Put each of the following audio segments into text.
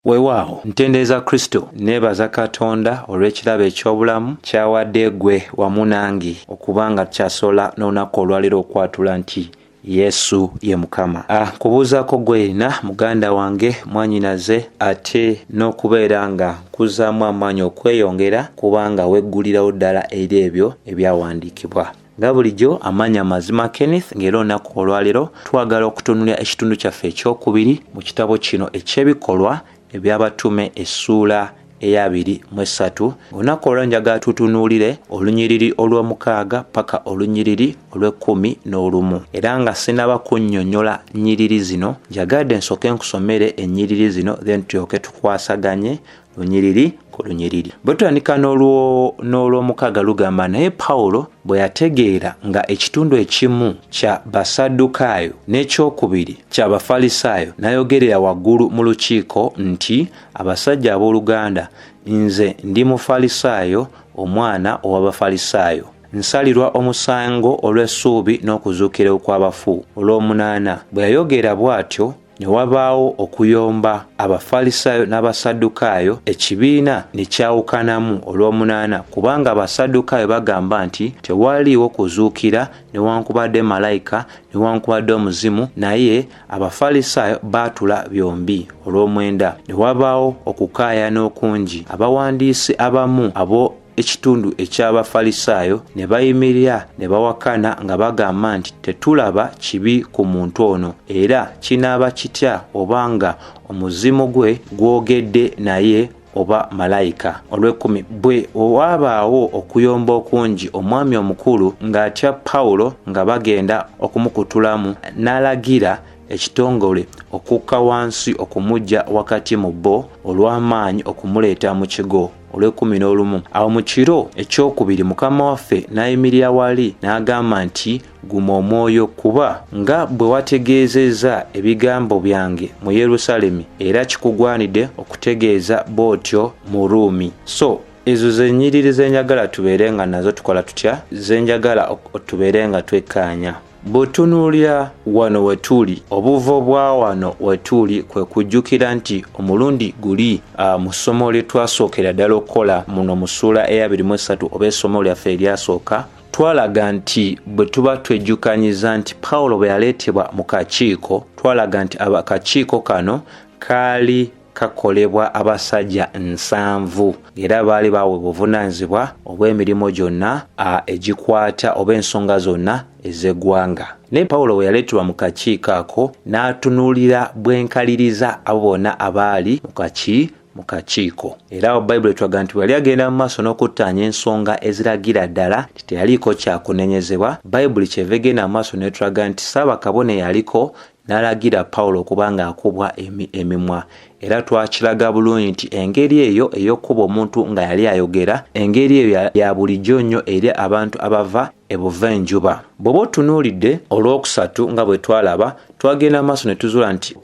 Weewaawo ntendereza Kristo, nneebaza Katonda olw'ekirabo eky'obulamu ky'awadde ggwe wamu nange okuba nga tukyasobola n'olunaku olwaleero okwatula nti Yesu ye Mukama. Nkubuuzaako ggwe yenna muganda wange, mwannyinaze, ate n'okubeera nga nkuzzaamu amaanyi okweyongera kubanga weggulirawo ddala eri ebyo ebyawandiikibwa. Nga bulijjo amannya Mazima Kenneth, ng'era olunaku olwaleero twagala okutunulira ekitundu kyaffe ekyokubiri mu kitabo kino eky'Ebikolwa eby'Abatume essuula ey'abiri mu essatu. Olunaku olwaleero njagala tutunuulire olunyiriri olw'omukaaga paka olunyiriri olw'ekkumi n'olumu. Era nga sinnaba kunnyonnyola nnyiriri zino, njagadde nsooke nkusomere ennyiriri zino then tulyoke tukwasaganye lunyiriri ku lunyiriri. Bwe tutandika n'olwomukaaga lugamba, naye Pawulo bwe yategeera nga ekitundu ekimu kya Basaddukaayo n'ekyokubiri kya Bafalisaayo, n'ayogerera waggulu mu lukiiko nti, Abasajja abooluganda, nze ndi Mufalisaayo, omwana ow'Abafalisaayo. Nsalirwa omusango olw'essuubi n'okuzuukira okw'abafu. Olw'omunaana, bwe yayogera bw'atyo, Ne wabaawo okuyomba, Abafalisaayo n'Abasaddukaayo, ekibiina ne kyawukanamu, olw'omunaana, kubanga Abasaddukaayo bagamba nti tewaliiwo kuzuukira, newankubadde malayika, newankubadde omuzimu, naye Abafalisaayo baatula byombi, olw'omwenda. Ne wabaawo okukaayana okungi. Abawandiisi abamu abo Ekitundu eky'Abafalisaayo ne bayimirira ne bawakana nga bagamba nti, Tetulaba kibi ku muntu ono, era kinaaba kitya oba nga omuzimu gwe gwogedde naye oba malayika? Olw'ekkumi, bwe waabaawo okuyomba okungi, omwami omukulu ng'atya Pawulo nga bagenda okumukutulamu, n'alagira ekitongole okukka wansi okumuggya wakati mu bo olw'amaanyi okumuleeta mu kigo. Olw'ekkumi n'olumu. Awo mu kiro eky'okubiri Mukama waffe n'ayimirira wali n'agamba nti, Guma omwoyo, kuba nga bwe wategeezezza ebigambo byange mu Yerusalemi, era kikugwanidde okutegeeza bw'otyo mu Ruumi. So, ezo ze nnyiriri ze njagala tubeere nga nazo tukola tutya? Ze njagala tubeere nga twekkaanya. Bw'otunuulira wano we tuli, obuvo bwa wano we tuli kwe kujjukira nti omulundi guli mu ssomo lye twasookera ddala okukola muno mu ssuula ey'abiri mu essatu oba essomo lyaffe eryasooka, twalaga nti bwe tuba twejjukanyiza nti Pawulo bwe yaleetebwa mu kakiiko, twalaga nti akakiiko kano kaali kakolebwa abasajja nsanvu era baali baweebwa obuvunaanyizibwa obw'emirimu gyonna egikwata oba ensonga zonna ez'eggwanga. Naye Pawulo bwe yaleetebwa mu kakiiko ako n'atunuulira bwenkaliriza abo bonna abaali mu kaki mu kakiiko. Era awo Bayibuli etulaga nti bwe yali agenda mu maaso n'okuttaanya ensonga eziragira ddala nti teyaliiko kyakunenyezebwa, Bayibuli kyeva egenda mu maaso n'etulaga nti Ssaabakabona eyaliko n'alagira Pawulo okuba ng'akubwa emimwa. Era twakiraga bulungi nti engeri eyo ey'okukuba omuntu nga yali ayogera, engeri eyo ya bulijjo nnyo eri abantu abava ebuvanjuba. Bw'oba otunuulidde olwokusatu nga bwe twalaba, twagenda maaso ne tuzuula nti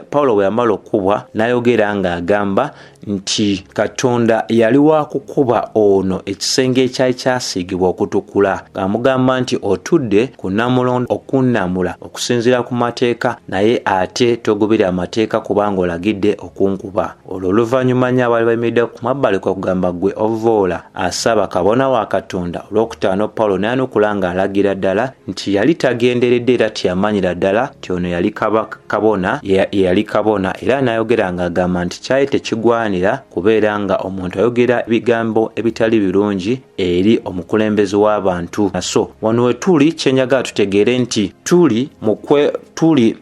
Pawulo bwe yamala okukubwa n'ayogera ng'agamba nti Katonda yali wa kukuba ono ekisenge ekyali kyasiigibwa okutukula, ng'amugamba nti otudde ku nnamulondo okunnamula okusinziira ku mateeka, naye ate togoberera mateeka kubanga olagidde okunkuba. Olwo oluvannyuma nnyo abaali bayimiridde ku mabbali kwe kugamba, Ggwe ovvoola asaba kabona wa Katonda? Olwokutaano Pawulo n'ayanukula ng'alagira ddala nti yali tagenderedde era teyamanyira ddala nti ono yali kabona, ye yali kabona, era n'ayogera ng'agamba nti kyali tekigwanira kubeera nga omuntu ayogera ebigambo ebitali birungi eri omukulembeze w'abantu. So wano we tuli kye njagala tutegeere nti tuli mu kwe tuli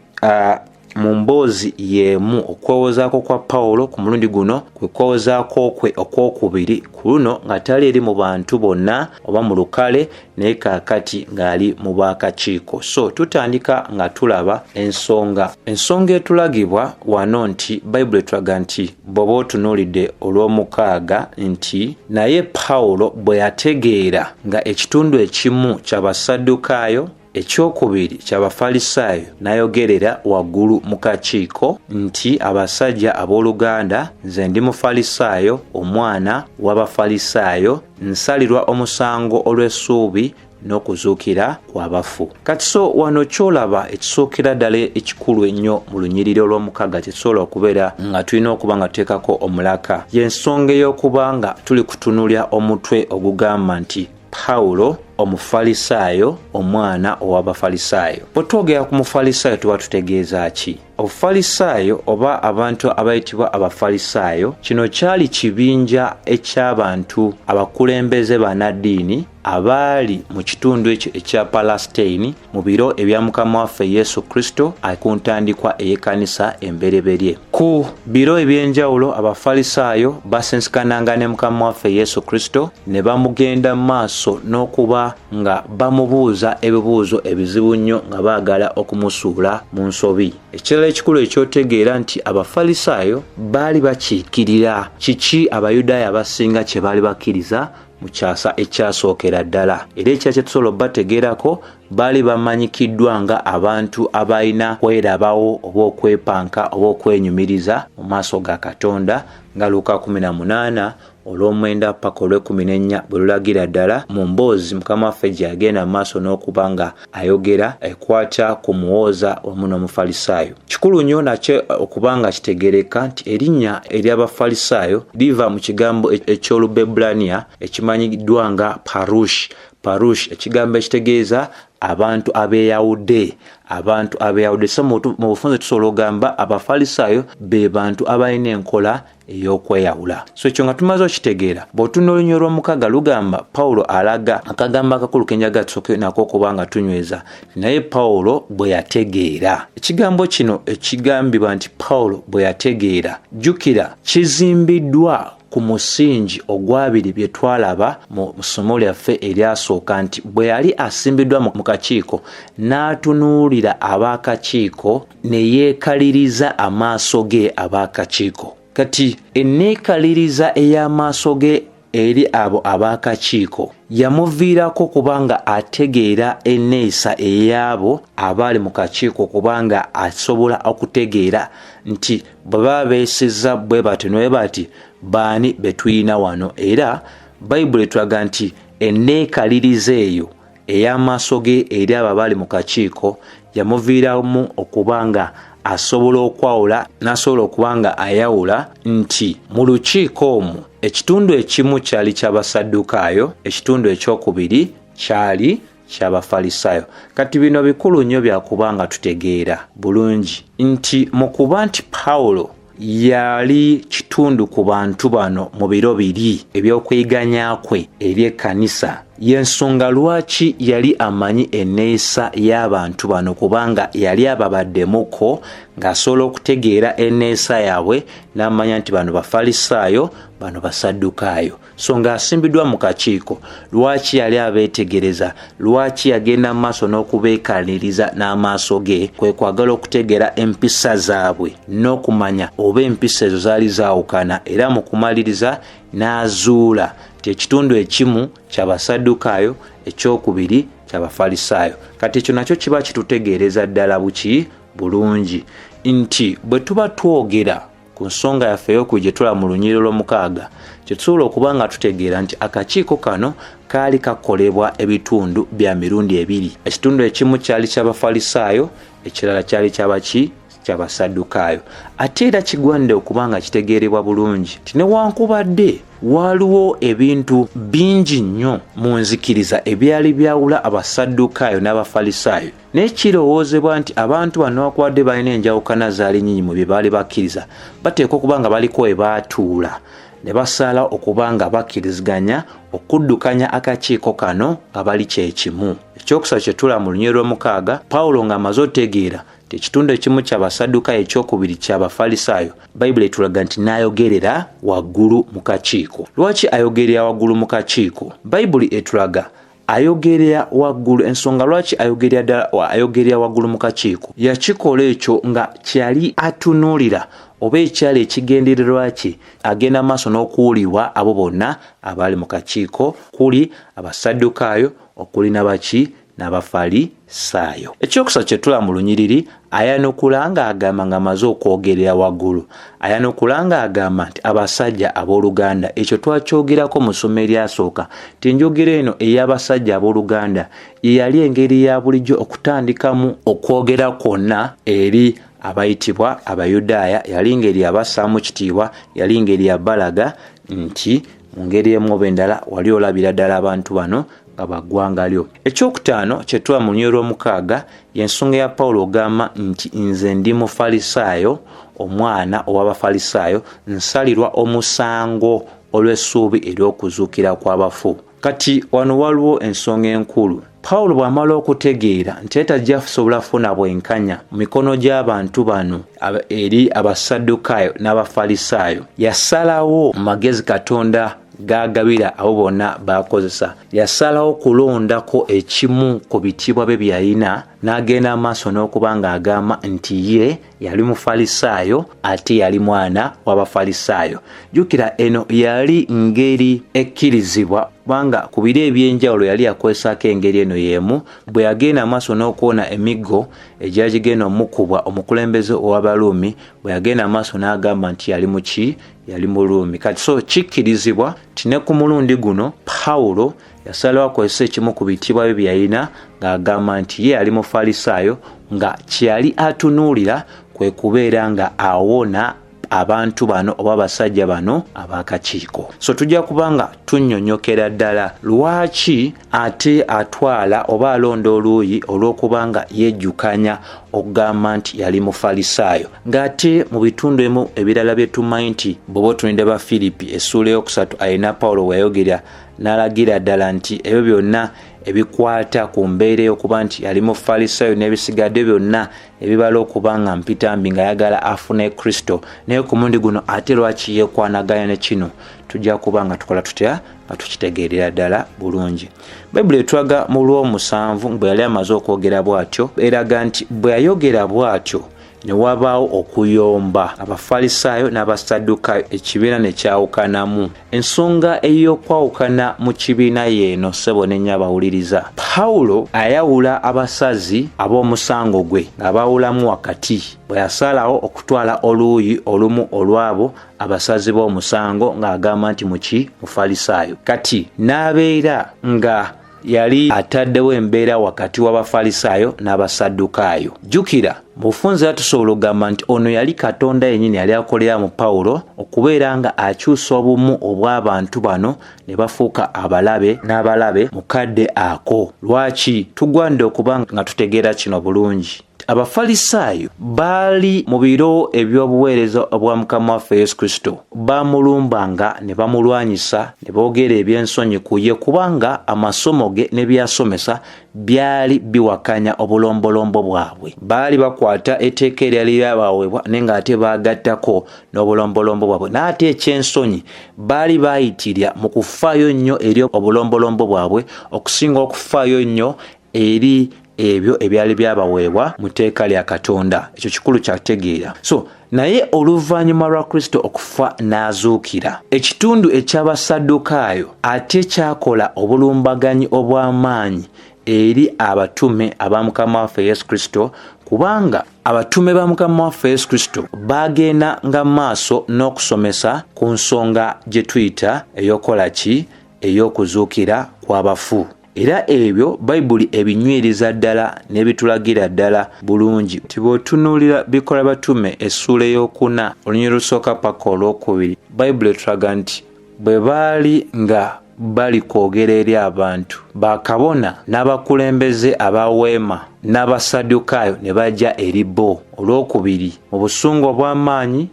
mu mboozi y'emu. Okwewozaako kwa Pawulo ku mulundi guno kwe kwewozaako kwe okw'okubiri, ku luno nga tali eri mu bantu bonna oba mu lukale, naye kaakati ng'ali mu b'akakiiko. So tutandika nga tulaba ensonga. Ensonga etulagibwa wano nti Bayibuli etulaga nti bw'oba otunuulidde olw'omukaaga nti, Naye Pawulo bwe yategeera nga ekitundu ekimu kya Basaddukaayo, ekyokubiri kya Bafalisaayo, n'ayogerera waggulu mu kakiiko nti, Abasajja ab'oluganda, nze ndi Mufalisaayo, omwana w'Abafalisaayo, nsalirwa omusango olw'essuubi. n'okuzuukira kw'abafu. Kati so wano ky'olaba ekisookera ddala ekikulu ennyo mu lunyiriri olw'omukaaga kye tusobola okubeera nga tulina okuba nga tuteekako omulaka, y'ensonga ey'okuba nga tuli kutunuulira omutwe ogugamba nti Pawulo Omufalisaayo, omwana ow'Abafalisaayo. Bwe twogera ku Mufalisaayo tuba tutegeeza ki? Obufalisaayo oba abantu abayitibwa Abafalisaayo, kino kyali kibinja eky'abantu abakulembeze bannaddiini abaali mu kitundu ekyo ekya Palesitaini mu biro ebya Mukama waffe Yesu Kristo ku ntandikwa ey'ekkanisa embereberye. Ku biro eby'enjawulo Abafalisaayo basinsikananga ne Mukama waffe Yesu Kristo ne bamugenda mu maaso n'okuba nga bamubuuza ebibuuzo ebizibu nnyo nga baagala okumusuula mu nsobi. Ekirala ekikulu ekyotegeera nti Abafalisaayo baali bakiikirira kiki Abayudaaya abasinga kye baali bakkiriza mu kyasa ekyasookera ddala. Era ekirala kye tusobola okubategeerako, baali bamanyikiddwa nga abantu abalina kwerabawo oba okwepanka oba okwenyumiriza mu maaso ga Katonda, nga Luka 18 olw'omwenda paka olw'ekumi n'ennya bwe lulagira ddala mu mboozi Mukama waffe gye yagenda mu maaso n'okuba nga ayogera ekwata ku muwooza wamu n'Omufalisaayo. Kikulu nnyo nakyo okuba nga kitegeereka nti erinnya ery'Abafalisaayo liva mu kigambo eky'Olubebulaniya ekimanyiddwa nga parush, parush, ekigambo ekitegeeza abantu abeeyawudde, abantu abeeyawudde. So mu bufunze tusobola okugamba Abafalisaayo be bantu abalina enkola ey'okweyawula. So ekyo nga tumaze okitegeera, bw'otunula olunyiriri olw'omukaaga lugamba Pawulo alaga akagambo akakulu ke njagala tusooke nako okuba nga tunyweza, naye Pawulo bwe yategeera. Ekigambo kino ekigambibwa nti Pawulo bwe yategeera, jjukira kizimbiddwa ku musingi ogwabiri bye twalaba mu ssomo lyaffe eryasooka nti bwe yali asimbiddwa mu kakiiko n'atunuulira ab'akakiiko ne yeekaliriza amaaso ge ab'akakiiko. Kati enneekaliriza ey'amaaso ge eri abo ab'akakiiko yamuviirako kubanga ategeera enneeyisa ey'abo abaali mu kakiiko, kubanga asobola okutegeera nti bwe baba beesizza bwe bati ne bati baani be tulina wano. Era Bayibuli etulaga nti enneekaliriza eyo ey'amaaso ge eri abo abaali mu kakiiko yamuviiramu okuba nga asobola okwawula, n'asobola okuba nga ayawula nti mu lukiiko omwo ekitundu ekimu kyali ky'Abasaddukaayo, ekitundu ekyokubiri kyali ky'Abafalisaayo. Kati bino bikulu nnyo byakuba nga tutegeera bulungi nti mu kuba nti Pawulo yali kitundu ku bantu bano mu biro biri eby'okweganya kwe eri ekkanisa, y'ensonga lwaki yali amanyi enneeyisa y'abantu bano, kubanga yali ababaddemuko ng'asobola okutegeera enneeyisa yaabwe n'amanya nti bano Bafalisaayo, bano Basaddukaayo. So ng'asimbiddwa mu kakiiko, lwaki yali abeetegereza? Lwaki yagenda mu maaso n'okubeekaliriza n'amaaso ge? Kwe kwagala okutegeera empisa zaabwe n'okumanya oba empisa ezo zaali zaawukana, era mu kumaliriza n'azuula nti ekitundu ekimu ky'Abasaddukaayo, ekyokubiri ky'Abafalisaayo. Kati ekyo nakyo kiba kitutegeereza ddala buki bulungi nti bwe tuba twogera ku nsonga yaffe ey'okubiri gye tulaba mu lunyiriri olw'omukaaga, kye tusobola okuba nga tutegeera nti akakiiko kano kaali kakolebwa ebitundu bya mirundi ebiri. Ekitundu ekimu kyali ky'Abafalisaayo, ekirala kyali ky'abaki? Ky'Abasaddukaayo. Ate era kigwanidde okuba nga kitegeerebwa bulungi nti newankubadde waaliwo ebintu bingi nnyo mu nzikiriza ebyali byawula Abasaddukaayo n'Abafalisaayo, naye kirowoozebwa nti abantu bano newankubadde balina enjawukana zaali nnyingi mu bye baali bakkiriza, bateekwa okuba nga baliko we baatuula ne basaala okuba nga bakkiriziganya okuddukanya akakiiko kano nga bali kye kimu. Ekyokusatu kye tulaba mu lunyiriri lw'omukaaga, Pawulo ng'amaze otegeera nti ekitundu ekimu ky'Abasaddukaayo ekyokubiri ky'Abafalisaayo, Bayibuli etulaga nti n'ayogerera waggulu mu kakiiko. Lwaki ayogerera waggulu mu kakiiko? Bayibuli etulaga ayogerera waggulu. Ensonga lwaki ayogerera ddala ayogerera waggulu mu kakiiko, yakikola ekyo nga kyali atunuulira oba ekyali ekigendererwa kye agenda maaso n'okuwulirwa abo bonna abaali mu kakiiko, kuli Abasaddukaayo okuli nabaki? n'Abafalisaayo. Ekyokusatu kye tulaba mu lunyiriri, ayanukula ng'agamba ng'amaze okwogerera waggulu, ayanukula ng'agamba nti abasajja abooluganda. Ekyo twakyogerako mu ssomo eryasooka nti enjogera eno ey'abasajja abooluganda ye yali engeri ya bulijjo okutandikamu okwogera kwonna eri abayitibwa Abayudaaya. Yali ngeri abassaamu kitiibwa, yali ngeri yabalaga nti mu ngeri emu oba endala wali olabira ddala abantu bano nga baggwanga lyo. Ekyokutaano kye tulaba mu lunyiriri lw'omukaaga y'ensonga ya Pawulo ogamba nti nze ndi Mufalisaayo, omwana ow'Abafalisaayo, nsalirwa omusango olw'essuubi ery'okuzuukira kw'abafu. Kati wano waliwo ensonga enkulu. Pawulo bw'amala okutegeera nti ye tajja kusobola kufuna bwenkanya mu mikono gy'abantu bano eri Abasaddukaayo n'Abafalisaayo, yasalawo mu magezi Katonda g'agabira abo bonna b'akozesa, yasalawo kulondako ekimu ku bitiibwa bye bye yalina, n'agenda maaso n'okuba ng'agamba nti ye yali Mufalisaayo ate yali mwana w'Abafalisaayo. Jjukira eno yali ngeri ekkirizibwa, kubanga ku biro eby'enjawulo yali yakozesaako engeri eno y'emu bwe yagenda maaso n'okuwona emiggo egyali gigenda omukubwa omukulembeze ow'Abaruumi, bwe yagenda maaso n'agamba nti yali muki, yali Muruumi. Kati so kikkirizibwa nti ne ku mulundi guno Pawulo yasalawo akozesa ekimu ku bitiibwa bye bye yalina ng'agamba nti ye yali Mufalisaayo, nga kye yali atunuulira kwe kubeera nga awona abantu bano oba abasajja bano ab'akakiiko. So tujja kuba nga tunnyonnyokera ddala lwaki ate atwala oba alonda oluuyi olw'okuba nga yejjukanya okugamba nti yali Mufalisaayo, ng'ate mu bitundu ebimu ebirala bye tumanyi nti bw'oba otunulidde ba Firipi essuula ey'okusatu alina Pawulo we yayogera n'alagira ddala nti ebyo byonna ebikwata ku mbeera ey'okuba nti yali Mufalisaayo n'ebisigadde byonna ebibala okuba nga mpitambi ng'ayagala afune Kristo. Naye ku mulundi guno ate lwaki yeekwanaganya ne kino? Tujja kuba nga tukola tutya nga tukitegeerera ddala bulungi. Bayibuli etulaga mu lw'omusanvu bwe yali amaze okwogera bw'atyo, eraga nti bwe yayogera bw'atyo ne wabaawo okuyomba, Abafalisaayo n'Abasaddukaayo ekibiina ne kyawukanamu. Ensonga ey'okwawukana mu kibiina y'eno, ssebo ne nnyabo awuliriza. Pawulo ayawula abasazi ab'omusango gwe ng'abaawulamu wakati bwe yasalawo okutwala oluuyi olumu olw'abo abasazi b'omusango ng'agamba nti muki Mufalisaayo. Kati n'abeera nga yali ataddewo embeera wakati w'Abafalisaayo n'Abasaddukaayo. Jjukira, mu bufunze era tusobola okugamba nti ono yali Katonda yennyini yali akolera mu Pawulo okubeera nga akyusa obumu obw'abantu bano ne bafuuka abalabe n'abalabe mu kadde ako. Lwaki tugwanidde okuba nga tutegeera kino bulungi? Abafalisaayo baali mu biro eby'obuweereza obwa Mukama waffe Yesu Kristo baamulumbanga ne bamulwanyisa ne boogera eby'ensonyi ku ye, kubanga amasomo ge ne by'asomesa byali biwakanya obulombolombo bwabwe. Baali bakwata etteeka eryali lyabaweebwa naye ng'ate baagattako n'obulombolombo bwabwe. N'ate eky'ensonyi, baali baayitirira mu kufaayo nnyo eri obulombolombo bwabwe okusinga okufaayo ennyo eri ebyo ebyali byabaweebwa mu tteeka lya Katonda. Ekyo kikulu kyakutegeera. So naye oluvannyuma lwa Kristo okufa n'azuukira, ekitundu eky'Abasaddukaayo ate kyakola obulumbaganyi obw'amaanyi eri abatume aba Mukama waffe Yesu Kristo, kubanga abatume ba Mukama waffe Yesu Kristo baagenda nga maaso n'okusomesa ku nsonga gye tuyita ey'okukola ki, ey'okuzuukira kw'abafu. Era ebyo Bayibuli ebinyweriza ddala n'ebitulagira ddala bulungi nti bw'otunuulira Bikolwa Batume essuula ey'okuna olunyiriri olusooka paka olw'okubiri, Bayibuli etulaga nti bwe baali nga bali kwogera eri abantu, bakabona n'abakulembeze aba weema n'Abasaddukaayo ne bajja eri bo olw'okubiri mu busungu obw'amaanyi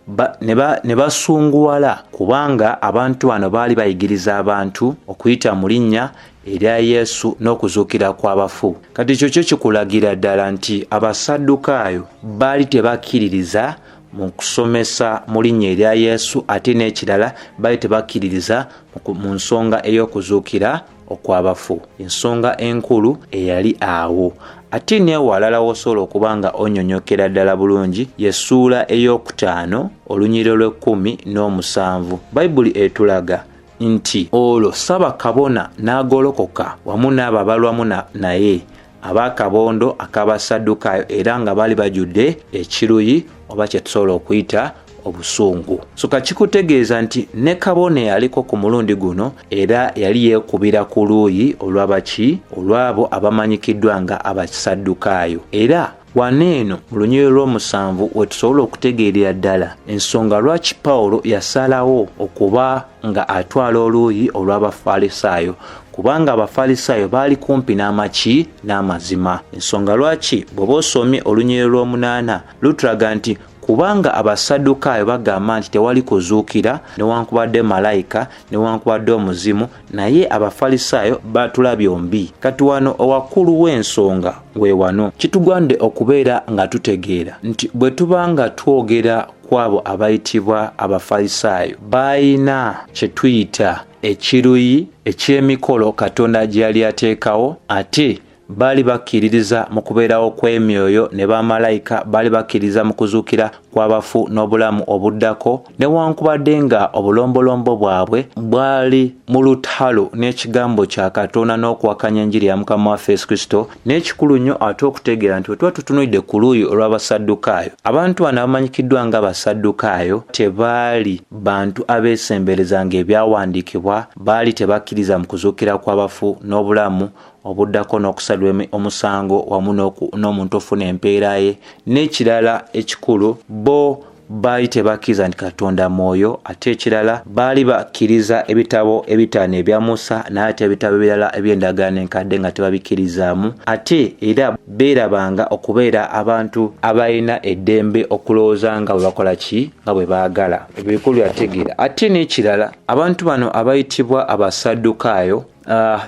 ne basunguwala, kubanga abantu bano baali bayigiriza abantu okuyita mu linnya erya Yesu n'okuzuukira kw'abafu. Kati ekyo kyo kikulagira ddala nti Abasaddukaayo baali tebakkiririza mu kusomesa mu linnya erya Yesu, ate n'ekirala baali tebakkiririza mu nsonga ey'okuzuukira okw'abafu, ensonga enkulu eyali awo. Ate n'ewalala w'osobola okuba nga onnyonnyokera ddala bulungi ye ssuula ey'okutaano olunyiriri olw'ekkumi n'omusanvu. Bayibuli etulaga nti olwo Ssabakabona n'agolokoka wamu n'abo abalwamu naye ab'akabondo ak'Abasaddukaayo, era nga baali bajjudde ekiruyi oba kye tusobola okuyita obusungu. So kakikutegeeza nti ne kabona eyaliko ku mulundi guno era yali yeekubira ku luuyi olw'abaki, olw'abo abamanyikiddwa nga Abasaddukaayo. Era wano eno mu lunyiriri lw'omusanvu we tusobola okutegeerera ddala ensonga lwaki Pawulo yasalawo okuba nga atwala oluuyi olw'Abafalisaayo, kubanga Abafalisaayo baali kumpi n'amaki n'amazima. Ensonga lwaki bw'oba osomye olunyiriri lw'omunaana lutulaga nti kubanga Abasaddukaayo bagamba nti tewali kuzuukira, newankubadde malayika, newankubadde omuzimu, naye Abafalisaayo batula byombi. Kati wano owakulu w'ensonga we wano kitugwanidde okubeera nga tutegeera nti bwe tuba nga twogera ku abo abayitibwa Abafalisaayo, balina kye tuyita ekiruyi eky'emikolo Katonda gye yali ateekawo, ate baali bakkiririza mu kubeerawo kw'emyoyo ne bamalayika, baali bakkiririza mu kuzuukira kw'abafu n'obulamu obuddako, newankubadde nga obulombolombo bwabwe bwali mu lutalo n'ekigambo kya Katonda n'okuwakanya enjiri ya Mukama waffe Yesu Kristo. N'ekikulu nnyo ate okutegeera nti bwe tuba tutunuulidde ku luuyi olw'Abasaddukaayo, abantu bano abamanyikiddwa nga Abasaddukaayo tebaali bantu abeesemberezanga ebyawandiikibwa, baali tebakkiriza mu kuzuukira kw'abafu n'obulamu obuddako n'okusalirwa omusango wamu n'omuntu ofuna empeera ye. N'ekirala ekikulu, bo baali tebakkiriza nti Katonda mwoyo. Ate ekirala, baali bakkiriza ebitabo ebitaano ebya Musa, naye ate ebitabo ebirala eby'endagaano enkadde nga tebabikkirizaamu. Ate era beerabanga okubeera abantu abalina eddembe okulowooza nga bwe bakola ki, nga bwe baagala. Ebyo bikulu byategeera. Ate n'ekirala, abantu bano abayitibwa Abasaddukaayo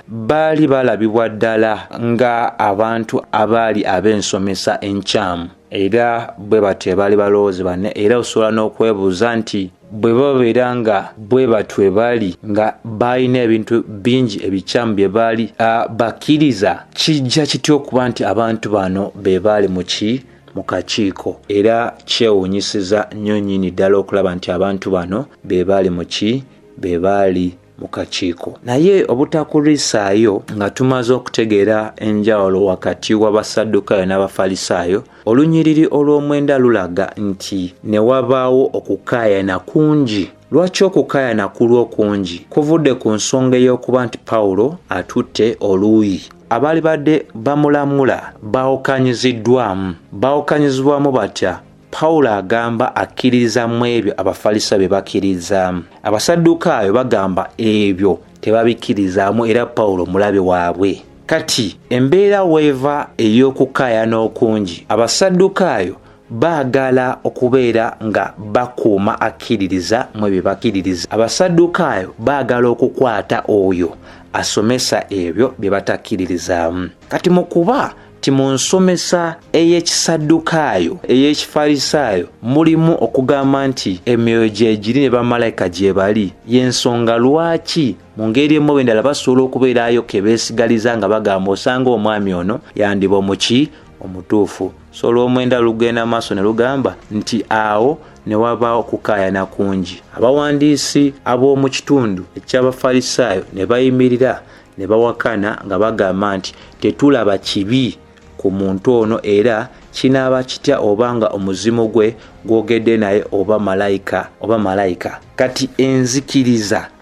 baali balabibwa ddala nga abantu abaali ab'ensomesa enkyamu, era bwe batyo baali balowooza banne. Era osobola n'okwebuuza nti bwe babeera nga bwe batyo bali nga balina ebintu bingi ebikyamu bye baali bakkiriza, kijja kitya okuba nti abantu bano be baali mu kakiiko? Era kyewuunyisiza nnyo nnyini ddala okulaba nti abantu bano be baali be baali mu kakiiko. Naye obutakulwisaayo nga tumaze okutegeera enjawulo wakati w'Abasaddukaayo n'Abafalisaayo, olunyiriri olw'omwenda lulaga nti ne wabaawo okukaayana kungi. Lwaki okukaayana kulwo okungi? Kuvudde ku nsonga ey'okuba nti Pawulo atutte oluuyi. Abaali badde bamulamula baawukanyiziddwamu. Baawukanyizibwamu batya? Pawulo agamba akkiririza mu ebyo Abafalisaayo bye bakkirizaamu. Abasaddukaayo bagamba ebyo tebabikkirizaamu, era Pawulo mulabe waabwe. Kati embeera weeva ey'okukaayana okungi, Abasaddukaayo baagala okubeera nga bakuuma akkiririza mu ebyo bakkiririza. Abasaddukaayo baagala okukwata oyo asomesa ebyo bye batakkiririzaamu. Kati mu kuba ti mu nsomesa ey'Ekisaddukaayo, ey'Ekifalisaayo, mulimu okugamba nti emyoyo gye giri ne bamalayika gye bali, y'ensonga lwaki mu ngeri emu oba endala basobola okubeerayo ke beesigaliza nga bagamba osanga omwami ono yandiba omuki omutuufu. So olw'omwenda lugenda maaso ne lugamba nti awo ne wabaawo okukaayana kungi. Abawandiisi ab'omu kitundu eky'Abafalisaayo ne bayimirira ne bawakana nga bagamba nti tetulaba kibi ku muntu ono, era kinaaba kitya obanga omuzimu gwe gwogedde naye oba malayika. Kati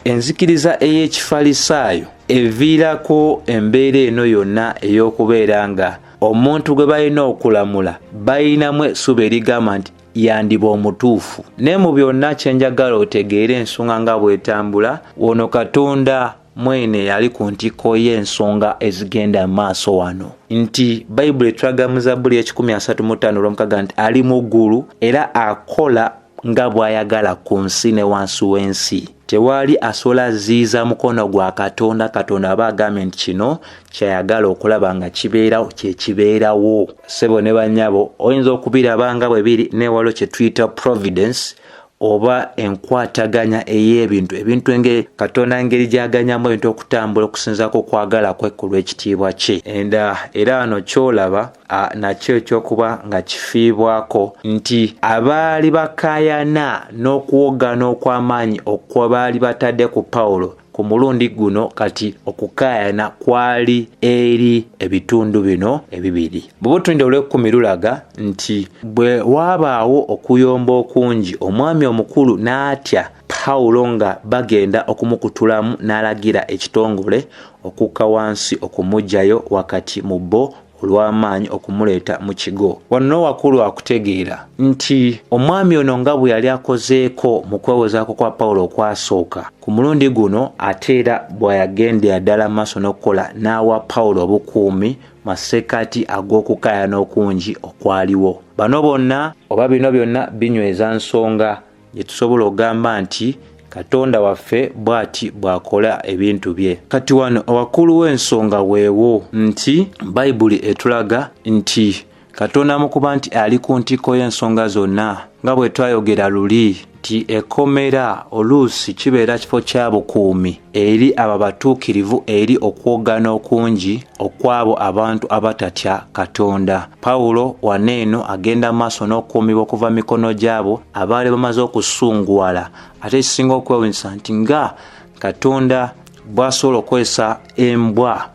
enzikiriza ey'Ekifalisaayo eviirako embeera eno yonna ey'okubeera nga omuntu gwe balina okulamula balinamu essuubi erigamba nti yandiba omutuufu. Naye mu byonna kye njagala otegeere ensonga nga bw'etambula, ono Katonda mwene yali ku ntikko y'ensonga ezigenda maaso wano, nti Bayibuli etulaga mu Zabbuli 135:6 nti ali mu ggulu era akola nga bw'ayagala ku nsi ne wansi w'ensi. Tewali asobola ziiza mukono gwa Katonda. Katonda aba agambye nti kino kyayagala okulaba nga kibeerawo, kye kibeerawo. Ssebo ne bannyabo, oyinza okubiraba nga bwe biri, naye waliwo kye tuyita providence oba enkwataganya ey'ebintu, ebintu engeri Katonda engeri gy'aganyamu ebintu okutambula okusinzaako okwagala kwe ku lw'ekitiibwa kye. Era wano ky'olaba nakyo ekyokuba nga kifiibwako nti abaali bakaayana n'okuwoggana okw'amaanyi okwe baali batadde ku Pawulo, Ku mulundi guno kati okukaayana kwali eri ebitundu bino ebibiri. Bwe butulinde olw'ekkumi lulaga nti bwe waabaawo okuyomba okungi, omwami omukulu n'atya Pawulo nga bagenda okumukutulamu, n'alagira ekitongole okukka wansi okumuggyayo wakati mu bo olw'amaanyi okumuleeta mu kigo. Wano n'owakulu akutegeera nti omwami ono nga bwe yali akozeeko mu kwewozaako kwa Pawulo okwasooka, ku mulundi guno ate era bw'ayagendera ddala mu maaso n'okukola n'awa Pawulo obukuumi masekati ag'okukaayana okungi okwaliwo. Bano bonna oba bino byonna binyweza nsonga gye tusobola okugamba nti Katonda waffe bw'ati bw'akola ebintu bye. Kati wano awakulu w'ensonga weewo nti Bayibuli etulaga nti Katonda mu kuba nti ali ku ntikko y'ensonga zonna, nga bwe twayogera luli nti ekkomera oluusi kibeera kifo kya bukuumi eri abo abatuukirivu eri okwoggana okungi okw'abo abantu abatatya Katonda. Pawulo wano eno agenda maaso n'okukuumibwa okuva mu mikono gy'abo abaali bamaze okusunguwala. Ate ekisinga okwewunyisa nti nga Katonda bw'asobola okukozesa embwa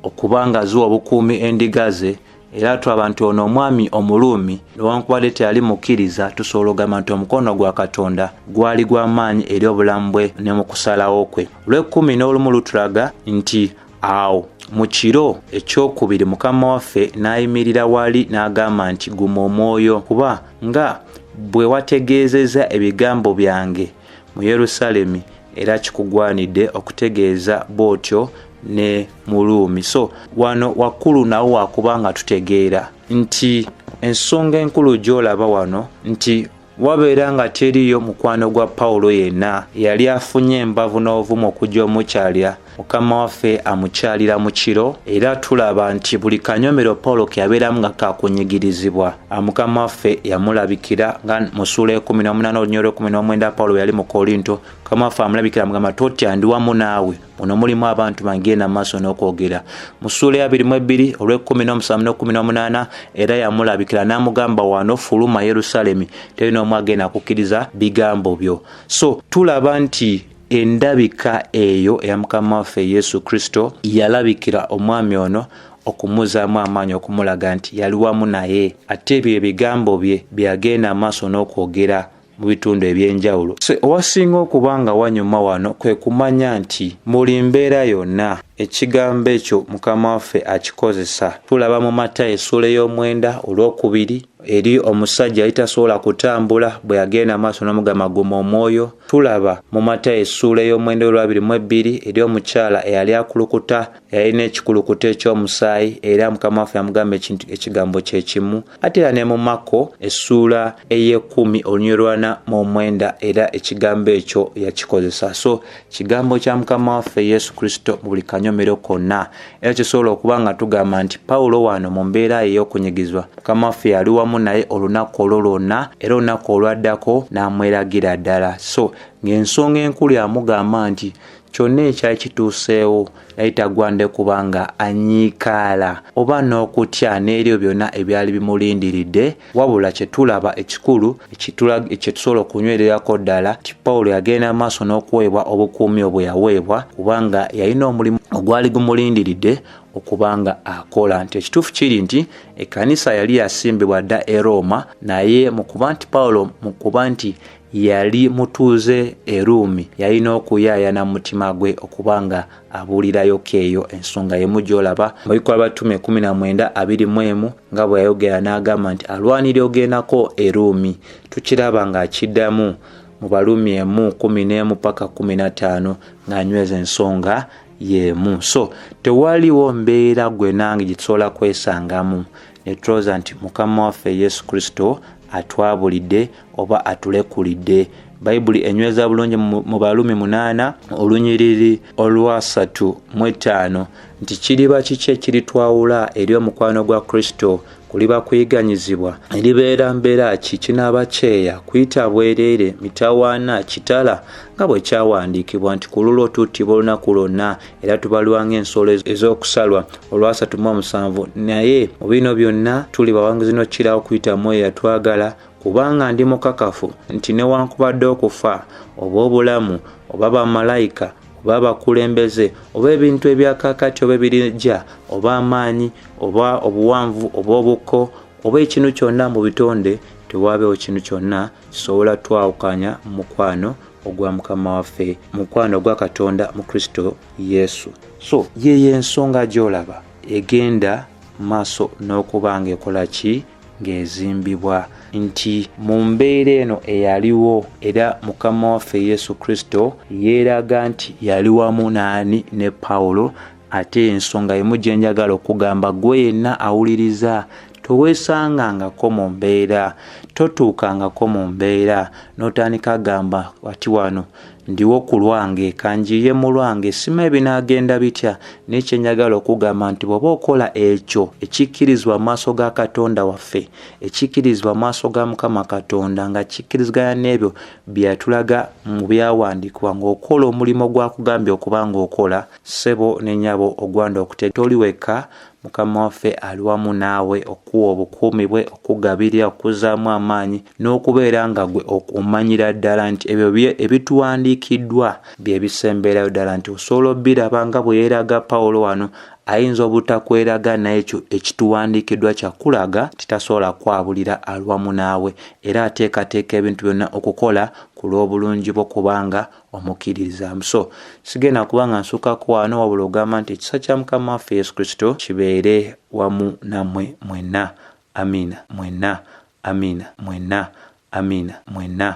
okuba nga ziwa obukuumi endiga ze, era tulaba nti ono omwami Omuruumi newankubadde teyali mukkiriza, tusobola okugamba nti omukono gwa Katonda gwali gwa maanyi eri obulamu bwe ne mu kusalawo kwe. Olw'ekkumi n'olumu lutulaga nti awo mu kiro ekyokubiri Mukama waffe n'ayimirira wali n'agamba nti, Guma omwoyo, kuba nga bwe wategeezezza ebigambo byange mu Yerusaalemi, era kikugwanidde okutegeeza bw'otyo ne mu Ruumi. So wano wakulu nawo wakuba nga tutegeera nti ensonga enkulu gy'olaba wano nti wabeera nga teriiyo mukwano gwa Pawulo yenna yali afunye embavu n'obuvumu okujja omukyalira, Mukama waffe amukyalira mu kiro. Era tulaba nti buli kanyomero Pawulo ke yabeeramu nga kakunyigirizibwa, Mukama waffe yamulabikira nga mu ssuula 18 olunyiriri olw'ekkumi n'omwenda. Pawulo bwe yali mu Korinto, Mukama waffe amulabikira amugamba, "Totya, ndi wamu naawe, muno mulimu abantu bangenda mu maaso n'okwogera." Mu ssuula ya 22 olw'e17 n'e18 era yamulabikira n'amugamba, "Wano fuluma Yerusaalemi, teri n'omu agenda kukkiriza bigambo byo." So tulaba nti endabika eyo eya Mukama waffe Yesu Kristo yalabikira omwami ono okumuzaamu amaanyi, okumulaga nti yali wamu naye, ate ebyo ebigambo bye byagenda amaaso n'okwogera mu bitundu ebyenjawulo. So owasinga okuba nga wanyuma wano kwe kumanya nti buli mbeera yonna ekigambo ekyo Mukama waffe akikozesa. Tulaba mu Matayo essuula 9 olwokubiri eri omusajja yali tasobola kutambula bwe yagenda maaso n'omugamba, "Guma omwoyo." Tulaba mu Matayo essuula 9 olwa 22 eri omukyala eyali akulukuta, yalina ekikulukuto eky'omusaayi, era Mukama waffe yamugamba ekintu ekigambo kye kimu. Ate era ne mu Makko essuula 10 olunyiriri 49 era ekigambo ekyo yakikozesa. So kigambo kya Mukama waffe Yesu Kristo mu buli kanyomero konna. Era kisobola okuba nga tugamba nti Pawulo wano mu mbeera ye ey'okunyigizwa, Mukama waffe yali wamu naye olunaku olwo lwonna, era olunaku olwaddako n'amweragira ddala. So ng'ensonga enkulu yamugamba nti kyonna ekyali kituuseewo yali tagwande kubanga anyiikaala oba n'okutya n'eryo byonna ebyali bimulindiridde. Wabula kye tulaba ekikulu kye tusobola okunywererako ddala nti Pawulo yagenda maaso n'okuweebwa obukuumi obwo yaweebwa kubanga yalina omulimu ogwali gumulindiridde okubanga akola. Nti ekituufu kiri nti ekkanisa yali yasimbibwa dda e Rooma, naye mu kuba nti Pawulo mu kuba nti yali mutuuze e Ruumi, yalina okuyaayana mu mutima gwe okuba nga abuulirayoko eyo. Ensonga yemu gy'olaba mu Bikolwa Batume 19:21 nga bwe yayogera n'agamba nti alwanira ogendako e Ruumi. Tukiraba ng'akiddamu mu Baluumi 1:11 paka 15 ng'anyweza ensonga y'emu. So tewaliwo mbeera gwe nange gye tusobola kwesangamu ne tulowooza nti Mukama waffe Yesu Kristo atwabulidde oba atulekulidde. Bayibuli enyweza bulungi mu Baluumi 8 olunyiriri olwa 35 nti kiriba kiki ekiritwawula eri omukwano gwa Kristo? Kuliba kuyiganyizibwa? Eribeera mbeera ki? Kinaaba kyeya, kuyita bwereere, mitawaana, kitala? Nga bwe kyawandiikibwa nti ku lulwo tuttibwa olunaku lwonna, era tubalwa ng'ensolo ez'okusalwa. Olwa 37, naye mu bino byonna tuli bawanguzi n'okukirawo okuyita mu oyo yatwagala, kubanga ndi mukakafu nti newankubadde okufa oba obulamu oba bamalayika oba abakulembeze, oba ebintu ebyakakati oba ebirijja, oba amaanyi, oba obuwanvu, oba obukko, oba ekintu kyonna mu bitonde, tewaabeewo kintu kyonna kisobola twawukanya mu mukwano ogwa Mukama waffe, mukwano ogwa Katonda mu Kristo Yesu. So yeyo ensonga gy'olaba egenda maaso n'okuba ng'ekola ki, ng'ezimbibwa, nti mu mbeera eno eyaliwo, era Mukama waffe Yesu Kristo yeeraga nti yali wamu naani? Ne Pawulo. Ate ensonga emu gye njagala okugamba gwe yenna awuliriza, toweesangangako mu mbeera, totuukangako mu mbeera n'otandika gamba ati wano ndiwo ku lwange, kanjiye mu lwange, sima ebinaagenda bitya. Naye kyenjagala okugamba nti bw'oba okola ekyo ekikkirizibwa mu maaso ga Katonda waffe, ekikkirizibwa mu maaso ga Mukama Katonda, nga kikkiriziganya n'ebyo bye yatulaga mu byawandiikibwa, ng'okola omulimu gwakugambye okuba ng'okola, ssebo ne nnyabo, ogwanda okute toli wekka. Mukama waffe ali wamu naawe okuwa obukuumi bwe, okugabirira, okuzzaamu amaanyi, n'okubeera nga gwe omanyira ddala nti ebyo ebituwandiikiddwa bye bisemberayo ddala, nti osobola obbiraba nga bwe yeeraga Pawulo wano. Ayinza obutakweraga, naye ekyo ekituwandiikiddwa kyakulaga nti tasobola kwabulira, ali wamu naawe, era ateekateeka ebintu byonna okukola ku lw'obulungi bwo kubanga omukkiririzaamu. So sigenda kuba nga nsukako wano, wabula ogamba nti ekisa kya Mukama waffe Yesu Kristo kibeere wamu nammwe mwenna. Amiina mwenna, amiina mwenna, amiina mwenna.